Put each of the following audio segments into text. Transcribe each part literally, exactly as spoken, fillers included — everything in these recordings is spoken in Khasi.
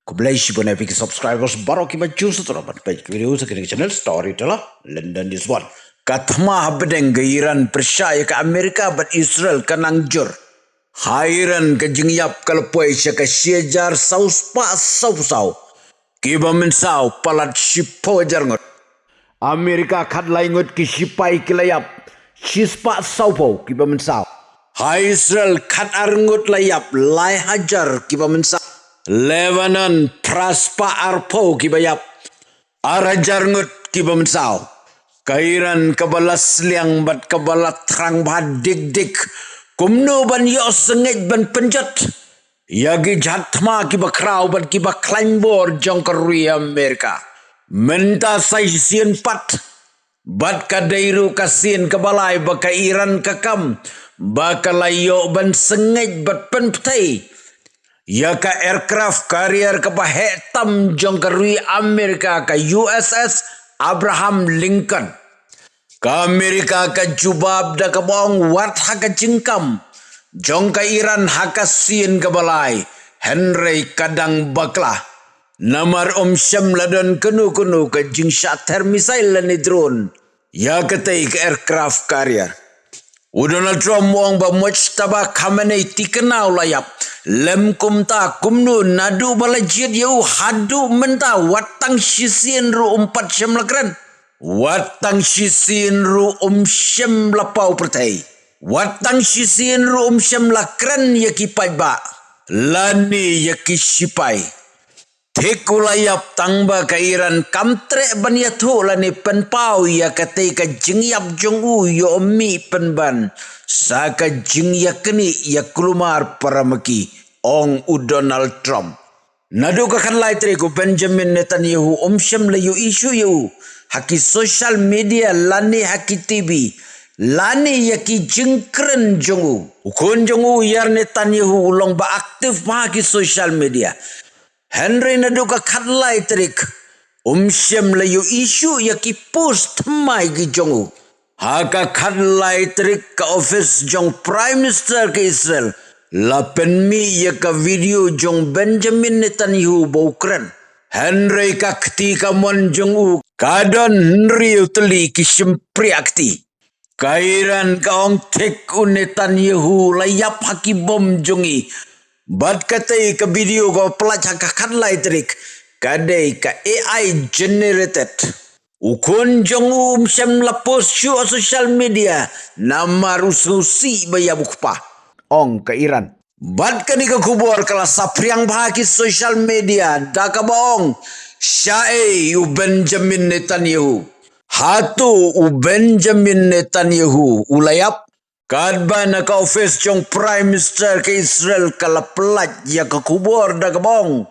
Khublei shibun ïa phi ki subscribers baroh kiba ju sngewthuh ban peit ki video sha kane ka channel Storyteller London News One. Ka thma hapdeng ka Iran pyrshah ïa ka Amerika bad Israel ka nang jur. Ha Iran ka jingïap ka la poi sha ka shi hajar saw spah saw phew saw. Kiba mynsaw palat shiphew hajar ngut. Amerika khatlai ngut ki shipai ki la ïap, shispah sawphew kiba mynsaw. Ha Israel khatar ngut la ïap, lai hajar kiba mynsaw. Lebanon phraspah arphew kiba ïap, ar hajar ngut kiba mynsaw. Ka Iran kaba la sliang bad kaba la thrang bha dik dik, kumno ban ïoh sngewbha ban pynjot ïa ki jhat thma kiba khraw bad kiba khlaiñ bor jong ka ri Amerika. Mynta sa shisien pat, bad ka dei ruh ka sien kaba lai ba ka Iran ka kam ba ka la ïoh ban sngewbha ban pynpthei ïa ka aircraft carrier kaba heh tam jong ka ri Amerika, ka U S S Abraham Lincoln. Ka Amerika ka jubab da kaba ong wat ha ka jingkam jong ka Iran ha ka sien kaba lai, hynrei ka dang bakla. Namar ym shym la don kano kano ka jingshah ther missile lane drone ïa katei ka aircraft carrier. U Donald Trump u ong ba Mojtaba Khamenei tikna u la ïap. Lym kumta kumno naduh ba la jied ïa u haduh mynta wat tang shisien ruh um pat shym la kren. Wat tang shisien ruh um shym la paw pyrthei. Wat tang shisien ruh um shym la kren ïa ki paidbah lane ïa ki shipai. Thik u la ïap tang ba ka Iran kam treh ban ïathuh lane pynpaw ïa katei ka jingïap jong u, ïoh mih pynban sa ka jingïaknieh ïa kulmar para ma ki, ong u Donald Trump. Naduh ka khatlai tarik u Benjamin Netanyahu um shym la ïohi shuh ïa u ha ki social media lane ha ki T V lane ïa ki jingkren jong u. U khun jong u Yair Netanyahu u long ba active bha ha ki social media. Hynrei naduh ka khatlai tarik um shym la ïohi shuh ïa ki post thymmai ki jong u. Ha ka khatlai tarik ka office jong Prime Minister ka Israel la pynmih ïa ka video jong Benjamin Netanyahu ba u kren. Hynrei ka kti kamon jong u ka don hynriew tylli ki shympriah kti. Ka Iran ka ong thik u Netanyahu la ïap ha ki bom jong ngi. Bad katei ka video ka pyllait ha ka khatlai tarik ka dei ka A I generated. U khun jong u um shym la post shuh ha social media namar u sngewsih ba ïap u kpa, ong ka Iran. Bad kane ka khubor ka la saphriang bha ha ki social media da kaba ong, shaei u Benjamin Netanyahu. Hato u Benjamin Netanyahu u la ïap? Katba na ka office jong Prime Minister ka Israel ka la pyllait ïa ka khubor da kaba ong,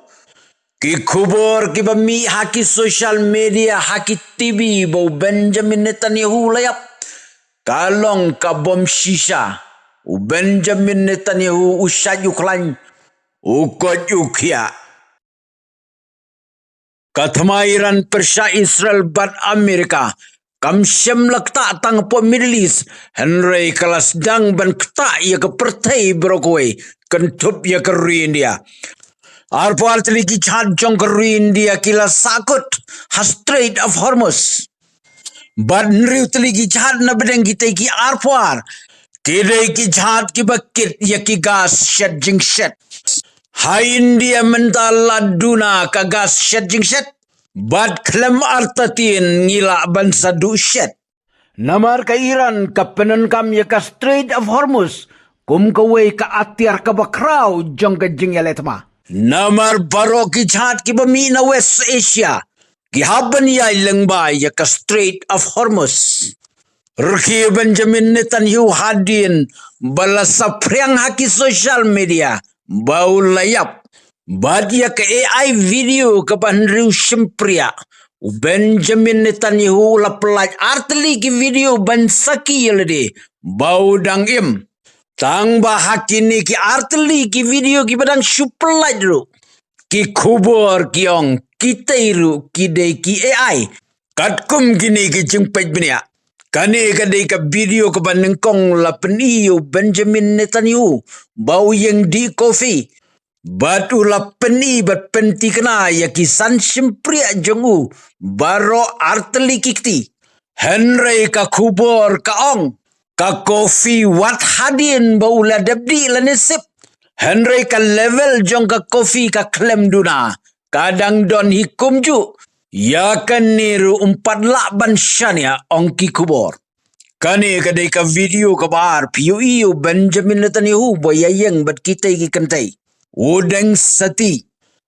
ki khubor kiba mih ha ki social media, ha ki T V ba u Benjamin Netanyahu u la ïap, ka long ka bom shisha. U Benjamin Netanyahu u shait u khlaiñ, u koit u khiah. Ka thma Iran pyrshah Israel bad Amerika kam shym la ktah tang hapoh Middle East, hynrei ka la sdang ban ktah ïa ka pyrthei baroh kawei, kynthup ïa ka ri India. Arphew ar tylli ki jahaj jong ka ri India ki la sahkut ha Strait of Hormuz. Bad hynriew tylli ki jahaj na pdeng kitei ki arphew ar ki dei ki jahaj kiba kit ïa ki gas shet jingshet. Ha India mynta la duna ka gas shet jingshet. Bad khlem artatien ngi lah ban sa duh shet. Namar ka Iran ka pyndonkam ïa ka Strait of Hormuz kum kawei ka atiar kaba khraw jong ka jingïaleh thma. Namar baroh ki jahaj kiba mih na West Asia ki hap ban ïai lyngba ïa ka Strait of Hormuz. Rkhie Benjamin Netanyahu hadien ba la saphriang ha ki social media ba u la ïap. Bad ïa ka A I video kaba hynriew shympriah, u Benjamin Netanyahu u la pyllait ar tylli ki video ban sakhi ïa lade ba u dang im. Tang ba ha kine ki ar tylli ki video kiba dang shu pyllait ruh, ki khubor ki ong kitei ruh ki dei ki A I. Katkum kine ki jingpeit bniah, kane ka dei ka video kaba nyngkong la pyni ïa u Benjamin Netanyahu ba u ïeng dih coffee. bad u la pyni bad pyntikna ïa ki san shympriah jong u baroh artylli ki kti. Hynrei ka khubor ka ong, ka kofi wat hadien ba u la dep dih lane sip, hynrei ka level jong ka kofi ka khlem duna. Ka dang don hi kumjuh. Ïa kane ruh ym pat lah ban shaniah, ong ki khubor. Kane ka dei ka video kaba ar phi ïohi ïa u Benjamin Netanyahu ba ïa ïeng bad kitei ki kynthei. U deng sati.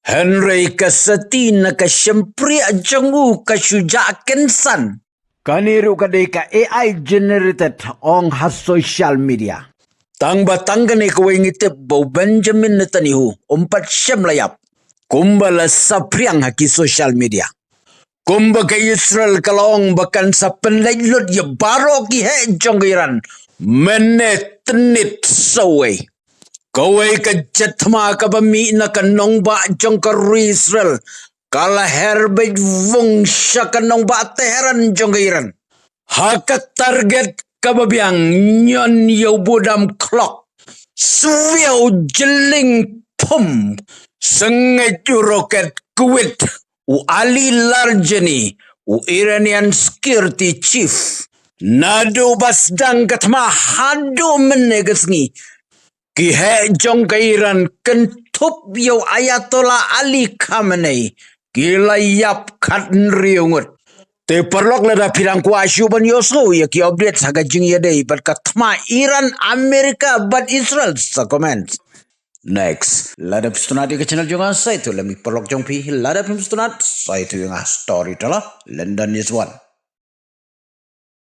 Hynrei ka sati na ka shympriah jong u ka shu jah kynsan. Kane ruh ka dei ka A I generated, ong ha social media. Tang ba tang kane kawei ngi tip ba u Benjamin Netanyahu um pat shem la ïap, kumba la saphriang ha ki social media. Kumba ka Israel ka la ong ba kan sa pynleit lut ïa baroh ki heh jong ka Iran mynne tnit sawei. Kawei ka jingthma kaba mih na ka nongbah jong ka ri Israel ka la her beit vung sha ka nongbah Tehran jong ka Iran. Ha ka target kaba biang, ñion ïa u budam khlok, swiaw jylliew pum, sngewbha u rocket kwit u Ali Larijani, u Iranian security chief. Naduh ba sdang ka thma haduh mynne ka sngi, ki heh jong ka Iran kynthup ïa u Ayatollah Ali Khamenei ki la ïap khathynriew ngut. Te paralok, lada phi dang kwah shuh ban ïohsngew ïa ki update ha ka jingïadei bad ka thma Iran, America bad Israel sa comment. Next, lada phi sngewtynnat ïa ka channel jong nga, sa ïathuh lem ïa ki paralok jong phi. Lada phim sngewtynnat, sa ïathuh ïa nga. Storyteller London is one.